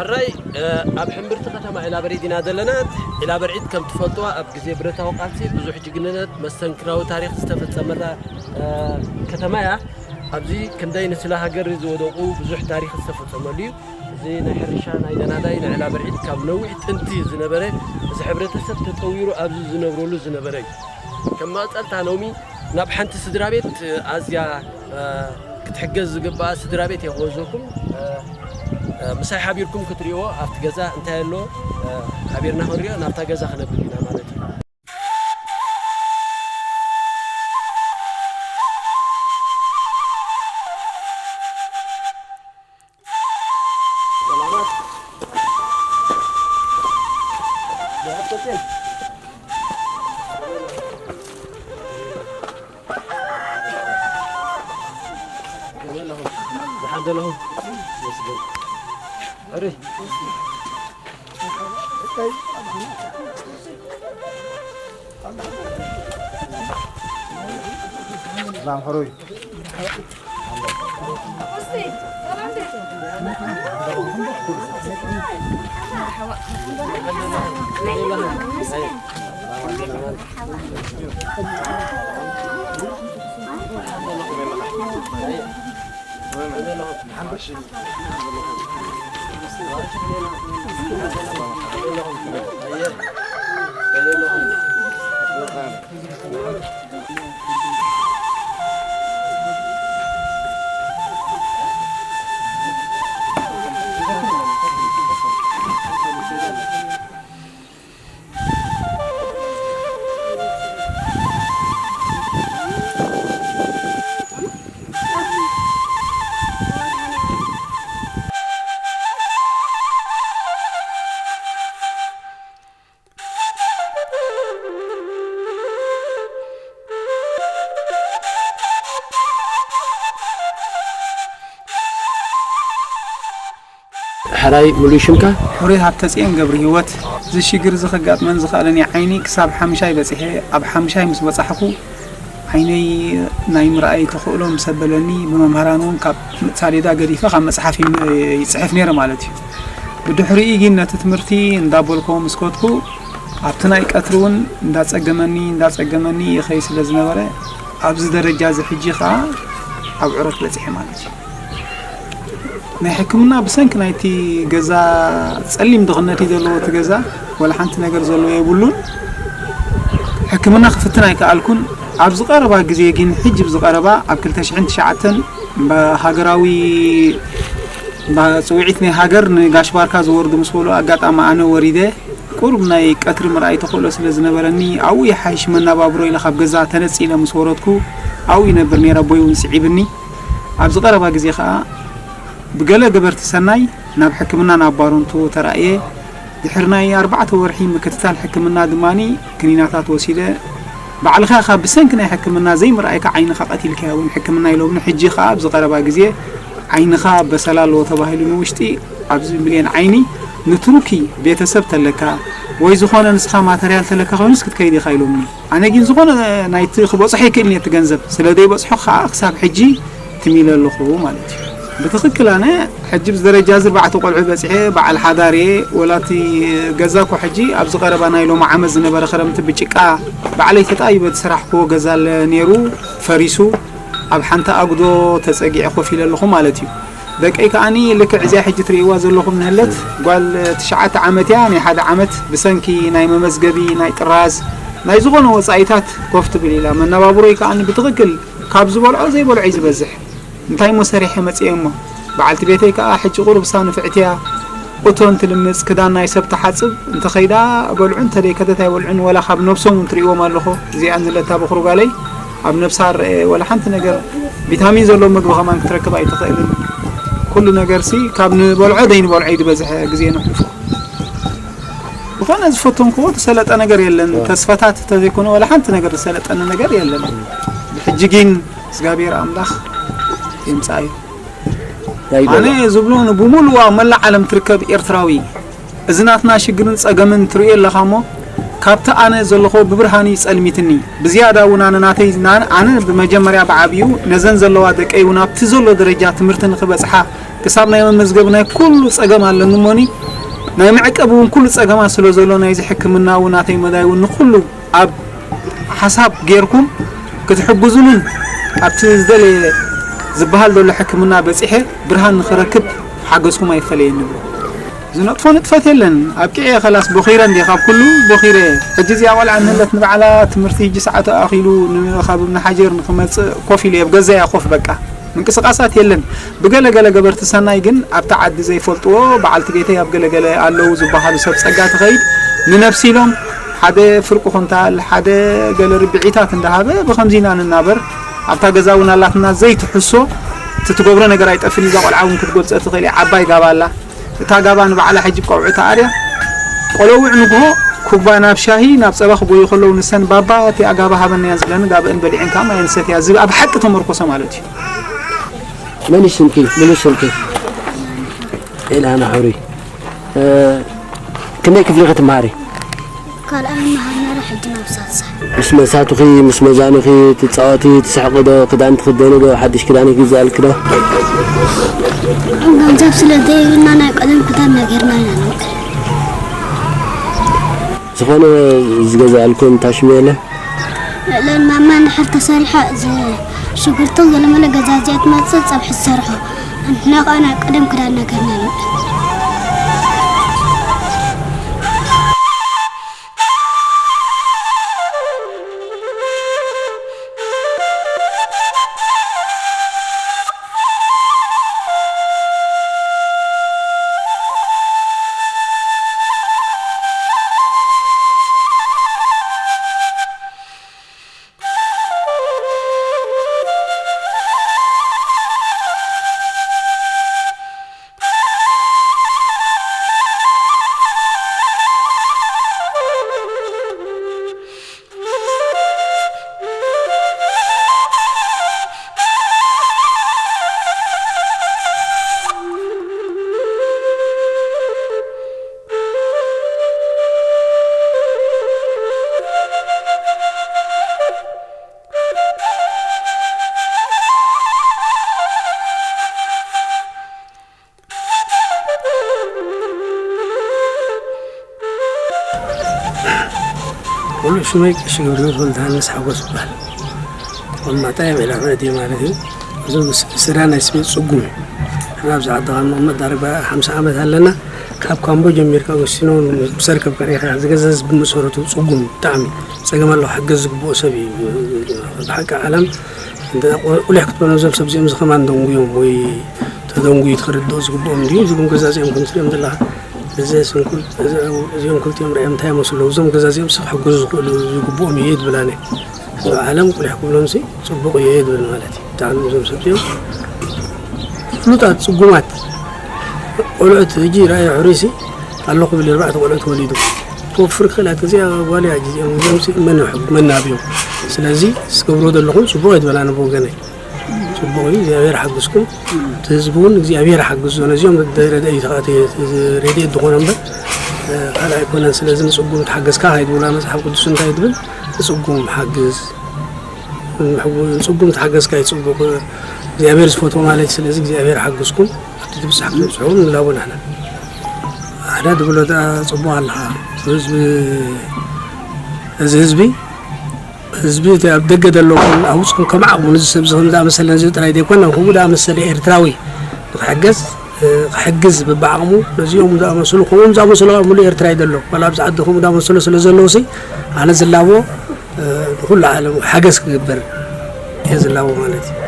ሕራይ ኣብ ሕምብርቲ ከተማ ዒላበርዒድ ኢና ዘለና። ዒላበርዒድ ከም ትፈልጥዋ ኣብ ግዜ ብረታዊ ቃልሲ ብዙሕ ጅግንነት፣ መስተንክራዊ ታሪኽ ዝተፈጸመላ ከተማ እያ። ኣብዚ ክንደይ ንስለ ሃገር ዝወደቑ ብዙሕ ታሪኽ ዝተፈጸመሉ እዩ። እዚ ናይ ሕርሻ ናይ ነዳዳይ ናይ ዒላበርዒድ ካብ ነዊሕ ጥንቲ ዝነበረ፣ እዚ ሕብረተሰብ ተጠዊሩ ኣብዚ ዝነብረሉ ዝነበረ እዩ። ከም መቐጸልታ ሎሚ ናብ ሓንቲ ስድራ ቤት ኣዝያ ክትሕገዝ ዝግባኣ ስድራ ቤት እየ ክወዘኩም። ምሳይ ሓቢርኩም ክትሪእዎ ኣብቲ ገዛ እንታይ ኣሎ ሓቢርና ክንሪኦ ናብታ ገዛ ክነብል ኢና ማለት እዩ። ሕራይ ሙሉእ ሽምካ? ሕሩይ ሃብተጽዮን ገብረሂወት። እዚ ሽግር እዚ ከጋጥመን ዝኸኣለኒ ዓይኒ ክሳብ ሓምሻይ በጺሐ፣ ኣብ ሓምሻይ ምስ በጻሕኩ ዓይነይ ናይ ምርኣይ ተኽእሎ ምስ ኣበለኒ፣ ብመምህራን እውን ካብ ሳሌዳ ገዲፈ ካብ መጽሓፍ ይም-፣ ይጽሕፍ ነይረ ማለት እዩ። ብድሕሪኡ ግን ነቲ ትምህርቲ እንዳበልኮ ምስ ከድኩ፣ ኣብቲ ናይ ቀትሪ እውን እንዳጸገመኒ፣ እንዳጸገመኒ ይኸይድ ስለ ዝነበረ፣ ኣብዚ ደረጃ እዚ ሕጂ ኸኣ ኣብ ዕረት በጺሐ ማለት እዩ። ናይ ሕክምና ብሰንኪ ናይቲ ገዛ ጸሊም ድኽነት እዩ ዘለዎ፣ እቲ ገዛ ወላ ሓንቲ ነገር ዘለዎ የብሉን። ሕክምና ክፍትን ኣይከኣልኩን። ኣብዚ ቀረባ ግዜ ግን፣ ሕጂ ኣብዚ ቀረባ ኣብ ክልተ ሽሕን ትሽዓተን ብሃገራዊ፣ ብጽውዒት ናይ ሃገር ንጋሽ ባርካ ዝወርዱ ምስ በሉ፣ ኣጋጣሚ ኣነ ወሪደ ቁሩብ ናይ ቀትሪ ምርኣይ ተኽእሎ ስለ ዝነበረኒ፣ ኣብኡ ይሓይሽ መናባብሮ ኢለ ካብ ገዛ ተነጺለ ምስ ወረድኩ፣ ኣብኡ ይነብር ነይረ፣ ኣቦይ እውን ስዒብኒ። ኣብዚ ቀረባ ግዜ ኸኣ ብገለ ገበርቲ ሰናይ ናብ ሕክምና ናብ ባረንቱ ተራእየ። ድሕሪ ናይ ኣርባዕተ ወርሒ ምክትታል ሕክምና ድማ ክኒናታት ወሲደ። ባዕልኻ ካብ ብሰንኪ ናይ ሕክምና ዘይምርኣይካ ዓይንኻ ቀቲልካዮ እውን ሕክምና ኢሎምኒ። ሕጂ ኸኣ ኣብዚ ቀረባ ግዜ ዓይንኻ በሰላ ኣለዎ ተባሂሉ ንውሽጢ ኣብዚ ብሌን ዓይኒ ንትሩኪ ቤተሰብ ተለካ ወይ ዝኾነ ንስኻ ማተርያል ተለካ ኮይኑስ ክትከይድ ኢኻ ኢሎምኒ። ኣነ ግን ዝኾነ ናይቲ ክበጽሖ ይክእል ነቲ ገንዘብ ስለ ዘይበጽሖ ከዓ ክሳብ ሕጂ ትም ኢለ ኣለኹ ማለት እዩ። ብትኽክል ኣነ ሕጂ ብዚ ደረጃ እዚ ኣርባዕተ ቆልዑ በጺሐ በዓል ሓዳር እየ። ወላ እቲ ገዛ እኮ ሕጂ ኣብዚ ቀረባ ናይ ሎሚ ዓመት ዝነበረ ክረምቲ ብጭቃ ባዕለይ ተጣቢበ ዝሰራሕክዎ ገዛ ኣለ ነይሩ፣ ፈሪሱ ኣብ ሓንቲ ኣጉዶ ተጸጊዐ ኮፍ ኢለ ኣለኹ ማለት እዩ። ደቀይ ከኣኒ ልክዕ እዚኣ ሕጂ ትርእይዋ ዘለኹም ንህለት ጓል ትሽዓተ ዓመት እያ። ናይ ሓደ ዓመት ብሰንኪ ናይ መመዝገቢ ናይ ጥራዝ ናይ ዝኾነ ወጻኢታት ኮፍ ትብል ኢላ። መነባብሮይ ከኣኒ ብትኽክል ካብ ዝበልዖ ዘይበልዖ እዩ ዝበዝሕ። እንታይ እሞ ሰሪሐ መጽየ እሞ። በዓልቲ ቤተይ ከኣ ሕጂ ቁሩብ እሳ ንፍዕቲ እያ። እቶን ትልምጽ፣ ክዳን ናይ ሰብ ትሓጽብ፣ እንተ ኸይዳ በልዑ፣ እንተ ደይከደት ኣይበልዑን፣ ወላ ካብ ነብሶም እውን ትርእይዎም ኣለኹ። እዚኣ ንለታ በኹሪ ጓለይ ኣብ ነብሳ ረአ ወላ ሓንቲ ነገር ቪታሚን ዘለዎ ምግቢ ከማን ክትረክብ ኣይትኽእልን። ኩሉ ነገርሲ ካብ ንበልዖ ደይንበልዖ እዩ ዝበዝሐ ግዜ ነሕልፎ። ዝኾነ ዝፈተንክዎ ዝሰለጠ ነገር የለን። ተስፋታት እንተዘይኮነ ወላ ሓንቲ ነገር ዝሰለጠኒ ነገር የለን። ብሕጂ ግን እግዚኣብሔር ኣምላኽ ይምጻእ እዩ። እንታይ ኣነ ይበላ? ዝብሎ ንብሙሉእ ኣብ መላእ ዓለም ትርከብ ኤርትራዊ እዚ ናትና ሽግርን ጸገምን ትርእዮ ኣለኻ እሞ ካብቲ ኣነ ዘለኹ ብብርሃን እዩ ጸልሚትኒ። ብዝያዳ እውን ኣነ ናተይ፣ ና-፣ ኣነ ብመጀመርያ ብዓብዩ ነዘን ዘለዋ ደቀይ እውን ኣብቲ ዘሎ ደረጃ ትምህርቲ ንኽበጽሓ ክሳብ ናይ መመዝገብ ናይ ኩሉ ጸገም ኣለኒ እሞኒ፣ ናይ መዕቀብ እውን ኩሉ ጸገማት ስለ ዘሎ ናይዚ ሕክምና እውን ናተይ መዳይ እውን ንኹሉ ኣብ ሓሳብ ጌርኩም ክትሕግዙንን ኣብቲ ዝደለየ ዝበሃል ዘሎ ሕክምና በጺሐ ብርሃን ንኽረክብ ሓገዝኩም ኣይፈለየኒ ብሎ። ዝነጥፎ ንጥፈት የለን። ኣብቂዐ ኸላስ ቦኺረ እንዴ፣ ካብ ኩሉ ቦኺረ። ሕጂ እዚኣ ቆልዓ እንህለት ንባዕላ ትምህርቲ ሕጂ ሰዓቱ ኣኺሉ ንኻብ እምኒ ሓጀር ንኽመጽእ ኮፍ ኢለ ኣብ ገዛይ ኮፍ በቃ። ምንቅስቃሳት የለን። ብገለ ገለ ገበርቲ ሰናይ ግን ኣብታ ዓዲ ዘይፈልጥዎ በዓልቲ ቤተይ ኣብ ገለ ገለ ኣለዉ ዝበሃሉ ሰብ ጸጋ ትኸይድ ንነብሲ ኢሎም ሓደ ፍርቂ ኩንታል፣ ሓደ ገለ ርብዒታት እንዳሃበ ብኸምዚ ኢና ንናበር። ኣብታ ገዛ እውን ኣላትና ዘይትሕሶ፣ እቲ ትገብሮ ነገር ኣይጠፍን። እዛ ቆልዓ እውን ክትጎብፀ ትኽእል እያ። ዓባይ ጋባ ኣላ። እታ ጋባ ንባዕላ ሕጂ ብቀውዒ ተኣርያ። ቆለውዕ ንግሆ ኩባ ናብ ሻሂ፣ ናብ ጸባ ክጎዩ ከለዉ ንሰን ባባ እቲ ኣጋባ ሃበናያ ዝብለኒ ጋብአን በሊዐን ከኣ ማየን ሰትያ ዝብል ኣብ ሓቂ ተመርኮሰ ማለት እዩ። መን እዩ ስምኪ? ሙሉ ስምኪ? ኤልሃና ሕሩይ። እ፣ ክንደይ ክፍሊ ኢኺ ትመሃሪ? ካልኣይ መሃመረ ሕጂ ናብ ሳልሳይ። ምስ መሳቱኺ፣ ምስ መዛኑኺ ትጻወቲ፣ ትስሕቂ ዶ? ክዳን ትኽደኒ ዶ? ሓድሽ ክዳን ይግዛእልኪ ዶ? ገንዘብ ስለ ዘይብልና ናይ ቀደም ክዳን ነጊርና ኢና ንውዕል። ዝኾነ ዝገዛእልኩም ታሽሙ የለን? ልዕለን ማማ እንድሕር ተሰሪሓ፣ እዚ ሽጉርትን ገለመለ ገዛዚኣ ትመጽእ፣ ጸብሒ ትሰርሖ። ንሕና ከኣ ናይ ቀደም ክዳን ነጊርና ንውዕል። ሙሉእ ሽመይ ቀሺ ገብረህይወት ወልደሃንስ ሓጎስ ይበሃል። ተቐማጣይ ኣብ ኤላፍረድ እየ ማለት እዩ። እዚ ምስ ስድራ ናይ ስሜት ጽጉም እዩ። ንሕና ኣብዚ ዓዲ ካብ ንቕመጥ ዳርጋ ሓምሳ ዓመት ኣለና። ካብ ካምቦ ጀሚርካ ወሲኖ ምስ ኣርከብካ ርኢኻ፣ እዚ ገዛ እዚ ብመሰረቱ ጽጉም እዩ ብጣዕሚ። ጸገም ኣለዎ፣ ሓገዝ ዝግብኦ ሰብ እዩ። ብሓቂ ዓለም እንተ ቁ-፣ ቁሊሕ ክትኮኖ እዞም ሰብ እዚኦም እዚ ከማን ደንጉዮም ወይ ተደንጉዩ ክርድኦ ዝግብኦም እንድዩ። እዞም ገዛ እዚኦም ከም ትሪኦም ዘለኻ፣ እዚ ስንኩል፣ እዚ፣ እዚኦም ክልቲኦም ርኣዮም እንታይ ይመስሉ ኣለዉ? እዞም ገዛ እዚኦም ሰብ ክሕግዙ ዝኽእሉ ዝግብኦም እየ ትብል ኣነ። ንዓለም ቁሊሕ ክብሎምሲ ጽቡቕ እየ እየ ዝብል ማለት እዩ። ብጣዕሚ እዞም ሰብ እዚኦም ፍሉጣት፣ ጽጉማት ቆልዑት፣ ሕጂ ርኣዮ ሕሩይሲ ኣለኹ ብል ኣርባዕተ ቆልዑት ወሊዱ። ክወፍር ክኽእል ኣት እዚኣ ጓል እያ። ሕጂ እዚኦም፣ እዚኦምሲ መን ይሕጉ-፣ መን ኣብዮም? ስለዚ ዝገብሮ ዘለኹም ጽቡቕ እየ ትብል ኣነ ብወገነይ። ጽቡቕ እዩ፣ እግዚኣብሔር ሓግዝኩም። እቲ ህዝቢ እውን እግዚኣብሔር ሓግዞ። ነዚኦም ረድኤት፣ ረድኤት ዝኾነ እምበር፣ እ፣ ካልእ ኣይኮነን። ስለዚ ንጽጉም ተሓገዝካ ኣይትብላ መጽሓፍ ቅዱስ እንታይ ትብል? ንጽጉም ሓግዝ። ንሕጉ-፣ ንጽጉም ተሓገዝካ እዩ ጽቡቕ። እግዚኣብሔር ዝፈትዎ ማለት እዩ። ስለዚ እግዚኣብሔር ሓግዝኩም። ኣብቲ ትብጻሕ ክትብጽሑ እውን ንላቦ ንሕና። ኣነ ትብሎ ደኣ ጽቡቕ ኣለኻ። ህዝቢ፣ እዚ ህዝቢ ህዝቢ እቲ ኣብ ደገ ዘለኹም ኣብ ውሽጥኩም ከም ዓቕሙ፣ ነዚ ሰብ እዚ ከም ዝኣመሰለ ነዚ ጥራይ ዘይኮነ፣ ከምኡ ዝኣመሰለ ኤርትራዊ ንክሕገዝ፣ እ፣ ክሕግዝ ብብዓቕሙ፣ ነዚኦም ዝኣመሰሉ፣ ከምኡም ዝኣመሰሉ ኣብ ሙሉእ ኤርትራ እዩ ዘሎ። ዋላ ኣብዚ ዓዲ ከምኡ ዝኣመሰሉ ስለ ዘለዉ ሲ፣ ኣነ ዝላቦ፣ እ፣ ንኹሉ ዓለም ሓገዝ ክግበር እየ ዝላቦ ማለት እዩ።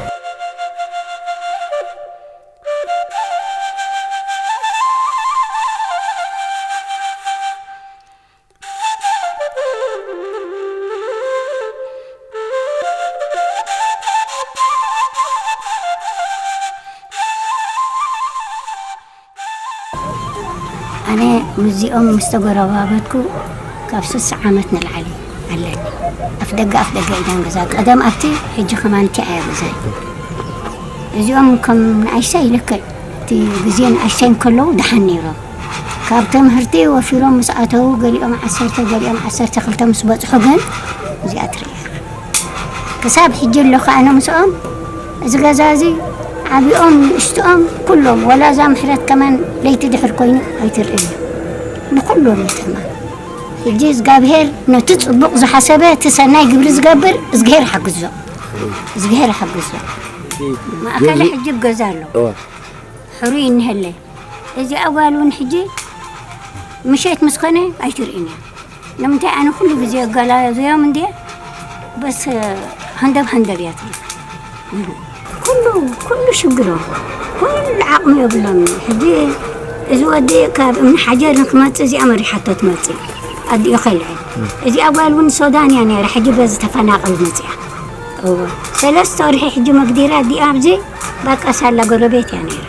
ኣነ ምስዚኦም ምስ ተጎረባበትኩ ካብ ስሳ ዓመት ንላዕሊ ኣለኒ። ኣፍ ደገ፣ ኣፍ ደገ ኢዳን ገዛ። ቀደም ኣብቲ፣ ሕጂ ከማን እቲ ኣያ ገዛይ። እዚኦም ከም ንኣሽተይ ልክዕ እቲ ግዜ ንኣሽተይ እንከለዉ ደሓን ነይሮም። ካብ ትምህርቲ ወፊሮም ምስ ኣተዉ፣ ገሊኦም ዓሰርተ፣ ገሊኦም ዓሰርተ ክልተ ምስ በጽሑ ግን እዚኣ ትርኢያ። ክሳብ ሕጂ ኣለኹ ኣነ ምስኦም። እዚ ገዛ እዚ ዓቢኦም ንእሽትኦም ኩሎም፣ ወላ እዛ ምሕረት ከማን ለይቲ ድሕር ኮይኑ ኣይትርእዮ። ንኩሎም እዩ ትማን። ሕጂ እግዚኣብሄር ነቲ ጽቡቕ ዝሓሰበ፣ እቲ ሰናይ ግብሪ ዝገብር እዝግሄር ሓግዞ። እዝግሄር ሓግዞ። ማእከለ ሕጂ ኣብ ገዛ ኣሎ። እዋ። ሕሩይ እንሀለ። እዚኣ ጓል እውን ሕጂ ምሸት ምስ ኾነ ኣይትርእን እያ። ንምንታይ ኣነ ኩሉ ግዜ እገላዘዮም እንድየ፣ በስ ሃንደብ ሃንደብ እያ ትብል። ኩሉ፣ ኩሉ ሽግሮ፣ ኩሉ ዓቕሚ የብሎም። ሕጂ እዚ ወዲ ካብ እምኒ ሓጀር ንክመጽእ እዚኣ መሪሓቶ ትመጽእ። ኣዲኡ ከልዐ። እዚኣ ጓል እውን ሶዳን እያ ነይራ፣ ሕጂ በዚ ተፈናቐል መጽያ። እወ። ሰለስተ ወርሒ ሕጂ መግዲራ ኣዲኣ ኣብዚ ባቃ ሳላ ጎረቤት እያ ነይራ።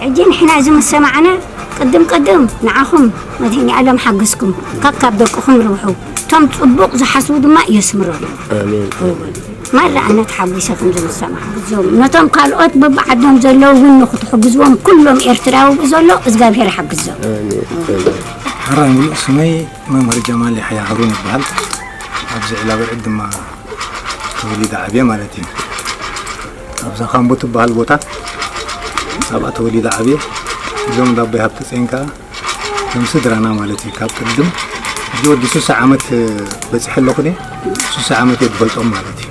ሕጂ ንሕና እዚ ምስ ሰማዕና ቅድም ቅድም ንዓኹም መድህኒ ኣለም ሓግዝኩም፣ ካብ ካብ ደቅኹም ርብሑ፣ እቶም ጽቡቕ ዝሓስቡ ድማ የስምረሉ። ኣሜን። እወ። ማራ ኣነ ተሓጒሰ ከምዚ ምስ ሰማዕኩ። እዞም ነቶም ካልኦት በብዓዶም ዘለዉ እውን ንክትሕግዝዎም ኩሎም ኤርትራዊ ዘሎ እግዚኣብሔር ይሓግዞም። ኣሜን። ኣሜን። ሕራይ ሙሉእ ስመይ መምህር ጀማል ያሕያ ሃሩን ይበሃል። ኣብዚ ዒላበርዕድ ድማ ተወሊደ ዓብየ ማለት እዩ። ኣብዛ ካምቦ ትበሃል ቦታ ኣብኣ ተወሊደ ዓብየ። እዞም እንዳ ኣቦይ ሃብተፅዮን ከዓ ከም ስድራና ማለት እዩ። ካብ ቅድም ሕጂ ወዲ ሱሳ ዓመት በፂሐ ኣለኹ እኔ። ሱሳ ዓመት እየ ዝፈልጦም ማለት እዩ።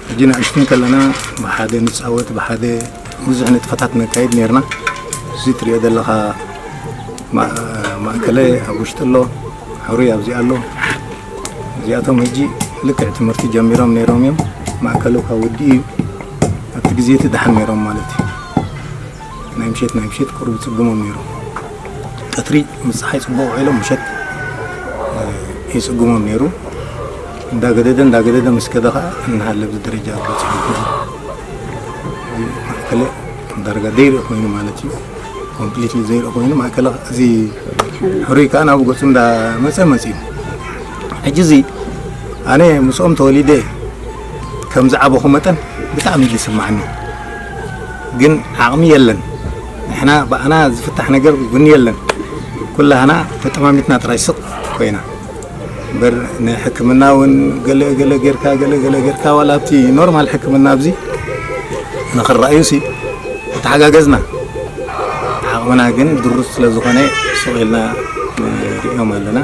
ሕጂ ንእሽቱ እንከለና ብሓደ ንጻወት፣ ብሓደ ብዙሕ ንጥፈታት ነካይድ ነርና። እዚ ትሪኦ ዘለኻ ማ-፣ ማእከለ ኣብ ውሽጢ ኣሎ፣ ሕሩይ ኣብዚ ኣሎ። እዚኣቶም ሕጂ ልክዕ ትምህርቲ ጀሚሮም ነይሮም እዮም። ማእከሉ ካብ ወዲኡ እዩ። ኣብቲ ግዜ እቲ ደሓን ነይሮም ማለት እዩ። ናይ ምሸት፣ ናይ ምሸት ቁሩብ ይጽግሞም ነይሩ። ቀትሪ ምስ ጸሓይ ጽቡቕ ውዒሎም ምሸት፣ እ፣ ይጽግሞም ነይሩ። እንዳገደደ፣ እንዳገደደ ምስ ከደ ኸኣ እንሃለ ኣብዚ ደረጃ በጺሑ። እዚ ማእከለ ዳርጋ ዘይርኢ ኮይኑ ማለት እዩ። ኮምፕሊትሊ ዘይርኢ ኮይኑ ማእከለ እዚ ሕሩይ ከኣ ናብ ገጹ እንዳመጸ መጺኡ። ሕጂ እዚ ኣነ ምስኦም ተወሊደ ከም ዝዓበኹ መጠን ብጣዕሚ እዩ ዝስምዓኒ። ግን ዓቕሚ የለን። ንሕና ብኣና ዝፍታሕ ነገር እውን የለን። ኩላህና ተጠማሚትና ጥራይ ስቕ ኮይና። እምበር ንሕክምና እውን ገለ ገለ ጌርካ፣ ገለ ገለ ጌርካ፣ ዋላ ኣብቲ ኖርማል ሕክምና ኣብዚ ንኽረኣዩሲ ተሓጋገዝና። ዓቕምና ግን ድሩት ስለ ዝኾነ ስቕ ኢልና ንርእዮም ኣለና።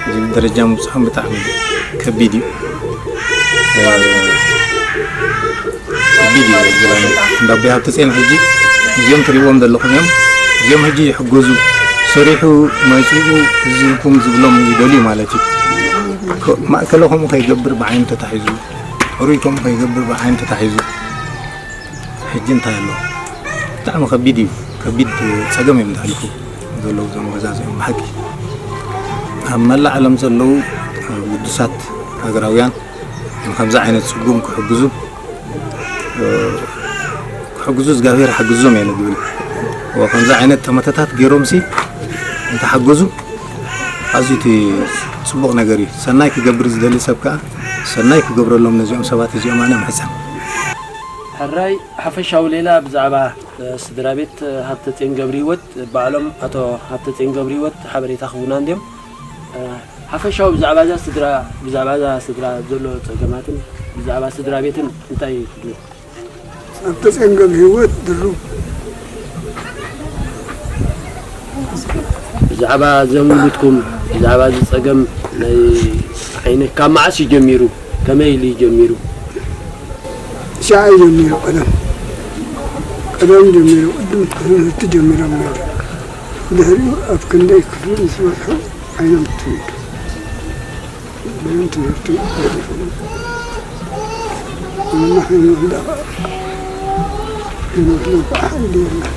እዚ ደረጃ ምብጽሖም ብጣዕሚ ከቢድ እዩ። ከቢድ እዩ ዝብለኒ። እንዳ ኣቦይ ሃብተፅዮን ሕጂ እዚኦም ትሪእዎም ዘለኹም እዮም። እዚኦም ሕጂ ይሕገዙ። ሰሪሑ መፂኡ ህዝብኩም ዝብሎም ይደልዩ ማለት እዩ። ከ-፣ ማእከለ ከምኡ ከይገብር ብዓይኑ ተታሒዙ፣ ሕሩይ ከምኡ ከይገብር ብዓይኑ ተታሒዙ። ሕጂ እንታይ ኣሎ? ብጣዕሚ ከቢድ እዩ። ከቢድ ጸገም እዮም ዘሕልፉ ዘለዉ እዞም ገዛ እዚኦም ብሓቂ። ኣብ መላእ ዓለም ዘለዉ ውዱሳት ሃገራውያን ንከምዚ ዓይነት ጽጉም ክሕግዙ፣ ክሕግዙ እግዚኣብሔር ሓግዞም እየ ንብል። ወ-፣ ከምዚ ዓይነት ጠመተታት ገይሮምሲ እንተሓገዙ ኣዝዩ እቲ ጽቡቕ ነገር እዩ። ሰናይ ክገብር ዝደሊ ሰብ ከኣ ሰናይ ክገብረሎም ነዚኦም ሰባት እዚኦም ኣነ እምሕጸን። ሕራይ ሓፈሻዊ ሌላ ብዛዕባ፣ እ፣ ስድራ ቤት፣ እ፣ ሃብተጼን ገብረሂወት፣ ባዕሎም ኣቶ ሃብተጼን ገብረሂወት ሓበሬታ ክህቡና እንድዮም። እ፣ ሓፈሻዊ ብዛዕባ እዛ ስድራ፣ ብዛዕባ እዛ ስድራ ዘሎ ጸገማትን ብዛዕባ ስድራ ቤትን እንታይ ትብሉ? ሃብተጼን ገብረሂወት ድሩብ። ብዛዕባ እዞም ውሉድኩም፣ ብዛዕባ እዚ ጸገም ናይ ዓይኒ ካብ መዓስ እዩ ጀሚሩ? ከመይ ኢሉ እዩ ጀሚሩ? ሽዓ እዩ ጀሚሩ፣ ቀደም። ቀደም ጀሚሩ፣ ቅድም ትምህርቲ ጀሚሮም ነይሩ። ድሕሪኡ ኣብ ክንደይ ክፍሊ ምስ በጽሑ ዓይኖም ትምዱ። ምንም ትምህርቲ ኣይረኸቡን። ንሕና ክንወስዳ፣ ክንወስዳ ብሓይሊ የለን።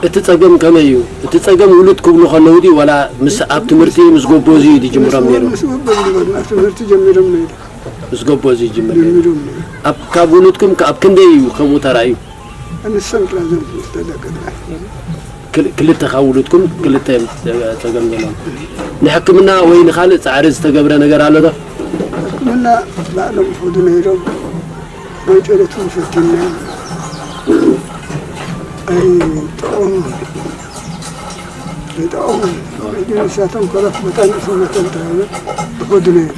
እቲ ጸገም ከመይ እዩ? እቲ ጸገም ውሉድ ክብሉ ከለዉ ድዩ ዋላ ምስ፣ ኣብ ትምህርቲ ምስ ጎቦ እዚ እዩ ዝጅምሮም ነይሩ? ምስ ጎቦ ዝነበርና ትምህርቲ ጀሚሮም ነይሩ። ምስ ጎቦ እዚ ይጅምር ነይሩ። ጀሚሮም ነይሩ። ኣብ፣ ካብ ውሉድኩም ከ-፣ ኣብ ክንደይ እዩ ከምኡ ተራእዩ? ኣንሰን ጥራዘን ዝተደቀና። ክል-፣ ክልተ ካብ ውሉድኩም ክልተ እዮም ጸ-፣ ጸገም ዘለዎም። ንሕክምና ወይ ንኻልእ ጻዕሪ ዝተገብረ ነገር ኣሎ ዶ? ሕክምና ባዕሎም ይኸዱ ነይሮም። ማይጨሎት እውን ፈቲና። ኣይጠቕሙ። ኣይጠቕሙ። ሕጂ ንሳቶም ኮረፍ መታን እቶም መተን ተባሂሉ ይኸዱ ነይሩ።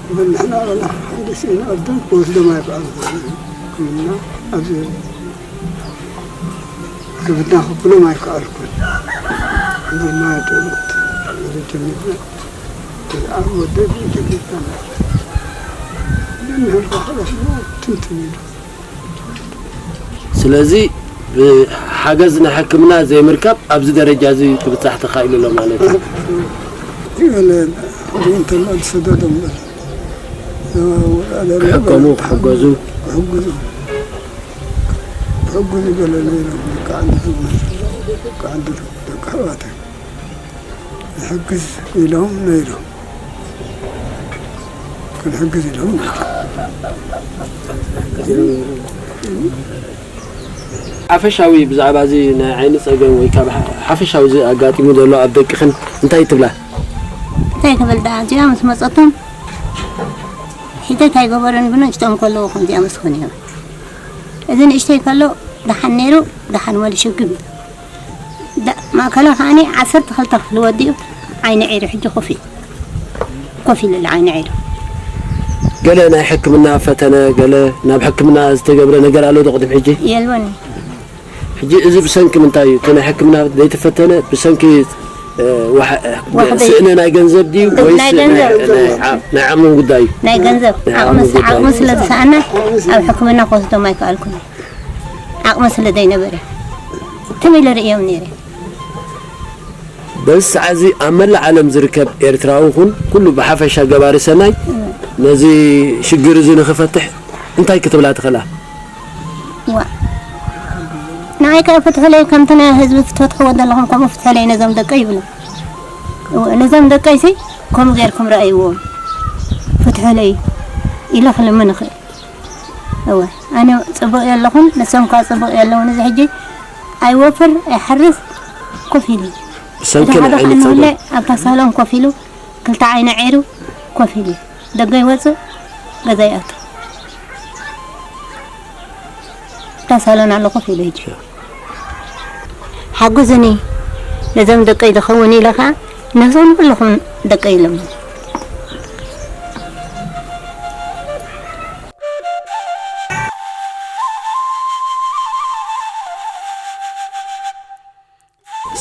ግን ንሕና በላ ሓደ ስኢና ኣደን ክወስዶም ኣይከኣልኩን። ሕክምና ኣብዚ ከብድና ክብሎም ኣይከኣልኩን። እምበር ማይ ጥዕምት እዚ ጀሚርና፣ ኣብ ወደብ ጀሚርና ማለት እዩ። ግን ንህልካ ከለስ ትንትን ኢሉ። ስለዚ ብሓገዝ ናይ ሕክምና ዘይምርካብ ኣብዚ ደረጃ እዚ ክብጻሕ ተኻኢሉ ኣሎ ማለት እዩ። ይበለ፣ ከምኡ እንተሎ ዝሰደዶም በል። ክሕከሙ፣ ክሕገዙ። ክሕግዙ። ክሕግዙ ገለ ነይሮም። ደቂ ዓዲ፣ ደቂ ዓዲ፣ ደቂ ኣሕዋተይ። ንሕግዝ ኢሎም ነይሮም። ክንሕግዝ ኢሎም ነይሮም። ሓፈሻዊ ብዛዕባ እዚ ናይ ዓይኒ ጸገም ወይ ካብ ሓ-፣ ሓፈሻዊ እዚ ኣጋጢሙ ዘሎ ኣብ ደቅኽን እንታይ ትብላ? እንታይ ክብል ደኣ፣ እዚኣ ምስ መጸቶም ሒተት ኣይገበሩን፣ ብንእሽቶም ከለዉ ከምዚኣ ምስ ኾኑ እዮም። እዚ ንእሽተይ ከሎ ደሓን ነይሩ፣ ደሓን መሊሹ ግብ። ዳ-፣ ማእከላ ከዓኒ ዓሰርተ ክልተ ክፍሊ ወዲኡ ዓይኒ ዒሩ ሕጂ ኮፍ ኢሉ። ኮፍ ኢሉ ኣሎ ዓይኒ ዒሩ። ገለ ናይ ሕክምና ፈተነ፣ ገለ ናብ ሕክምና ዝተገብረ ነገር ኣሎ ዶ ቅድም ሕጂ? የልቦን። ሕጂ እዚ ብሰንኪ ምንታይ እዩ? እቲ ናይ ሕክምና ዘይተፈተነ ብሰንኪ፣ እ፣ ዋሕ-፣ ዋሕዲ። ስእነ ናይ ገንዘብ ድዩ እቲ ወይስ ናይ ገንዘብ። ናይ፣ ናይ ዓ-፣ ናይ ዓቕሚ ጉዳይ እዩ? ናይ ገንዘብ። ናይ ዓቕሚ ዓቕሚ ስ-፣ ጉዳይ። ዓቕሚ ስለ ዝሰኣና ኣብ ሕክምና ክወስዶም ኣይከኣልኩን። ዓቕሚ ስለ ዘይነበረ። ትም ኢለ ርእዮም ነይረ። በዚ ሰዓት እዚ ኣብ መላእ ዓለም ዝርከብ ኤርትራዊ ይኹን ኩሉ ብሓፈሻ ገባሪ ሰናይ ነዚ ሽግር እዚ ንኽፈትሕ እንታይ ክትብላ ትኽእላ? ዋ። ንዓይ ከኣ ፍትሑለይ ከምቲ ናይ ህዝቢ ትፈትሕዎ ዘለኹም ከምኡ ፍትሑለይ ነዞም ደቀይ ይብሉ። እወ፣ ነዞም ደቀይሲ ከምኡ ጌርኩም ረኣይዎም። ፍትሑለይ ኢለ ክልምን እኽእል። እወ፣ ኣነ ጽቡቕ የለኹን፣ ንሶም ከኣ ጽቡቕ የለውን። እዚ ሕጂ ኣይወፍር፣ ኣይሓርስ፣ ኮፍ ኢሉ። ብሰንኪ እቲ ሓደ ናይ ዓይኒ ጸገም። ከሓንወለ ኣብታ ሳሎን ኮፍ ኢሉ፣ ክልተ ዓይኑ ዒሩ ኮፍ ኢሉ። ደገ ይወጽእ፣ ገዛ ይኣቱ። እታ ሳሎን ኣሎ ኮፍ ኢሉ ሕጂ። ሓግዙኒ፣ ነዞም ደቀይ ዝኸውን ኢለ ኸዓ ነዞም ኩልኹም ደቀይ ኢሎም።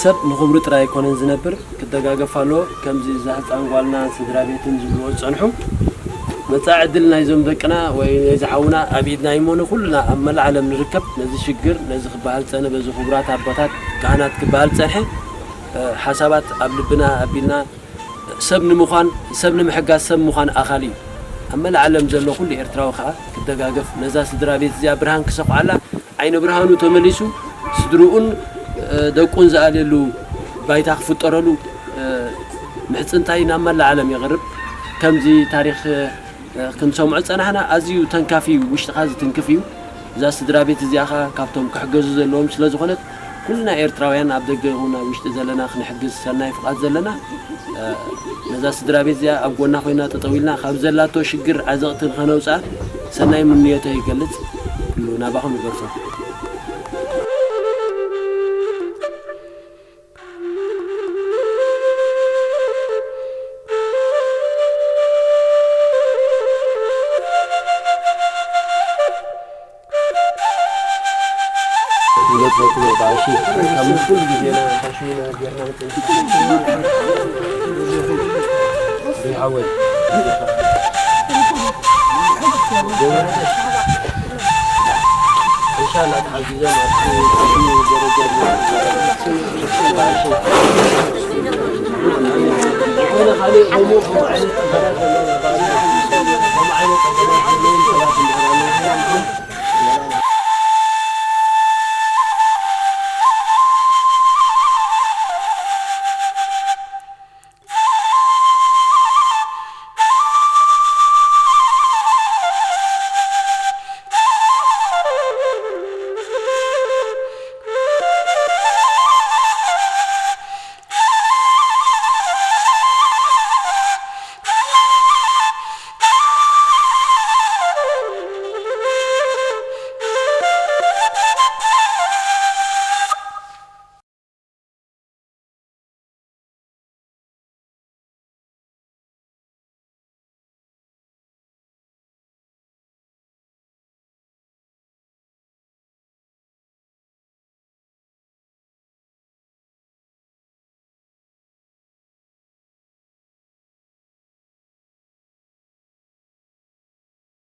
ሰብ ንኽብሩ ጥራይ ኣይኮነን ዝነብር፣ ክደጋገፍ ኣለዎ። ከምዚ እዛ ህፃን ጓልና ስድራ ቤትን ዝብልዎ ዝፀንሑ፣ መፃኢ ዕድል ናይዞም ደቅና ወይ ናይዚ ሓውና ኣብ ኢድና እዩ እሞ፣ ንኹልና ኣብ መላእ ዓለም ንርከብ ነዚ ሽግር፣ ነዚ ክበሃል ዝፀነ፣ በዚ ክቡራት ኣቦታት ካህናት ክበሃል ዝፀንሐ፣ እ፣ ሓሳባት ኣብ ልብና ኣቢልና፣ ሰብ ንምዃን፣ ሰብ ንምሕጋዝ፣ ሰብ ምዃን ኣኻሊ እዩ። ኣብ መላእ ዓለም ዘሎ ኩሉ ኤርትራዊ ከኣ ክደጋገፍ፣ ነዛ ስድራ ቤት እዚኣ ብርሃን ክሰኹዓላ፣ ዓይኒ ብርሃኑ ተመሊሱ፣ ስድርኡን፣ እ፣ ደቁን ዝኣልየሉ ባይታ ክፍጠረሉ፣ እ፣ ምሕጽንታይ ናብ መላእ ዓለም የቕርብ። ከምዚ ታሪኽ፣ እ፣ ክንሰምዖ ዝጸናሕና ኣዝዩ ተንካፊ እዩ፣ ውሽጥኻ ዝትንክፍ እዩ። እዛ ስድራ ቤት እዚኣ ኸኣ ካብቶም ክሕገዙ ዘለዎም ስለ ዝኾነት፣ ኩልና ኤርትራውያን ኣብ ደገ ይኹን ኣብ ውሽጢ ዘለና ክንሕግዝ ሰናይ ፍቓድ ዘለና፣ እ፣ ነዛ ስድራ ቤት እዚኣ ኣብ ጎና ኮይና ጠጠው ኢልና ካብ ዘላቶ ሽግር ዓዘቕቲ ንኸነውፅኣ ሰናይ ምንዮተይ ይገልጽ። ኩሉ ናባኹም ይገርፎ።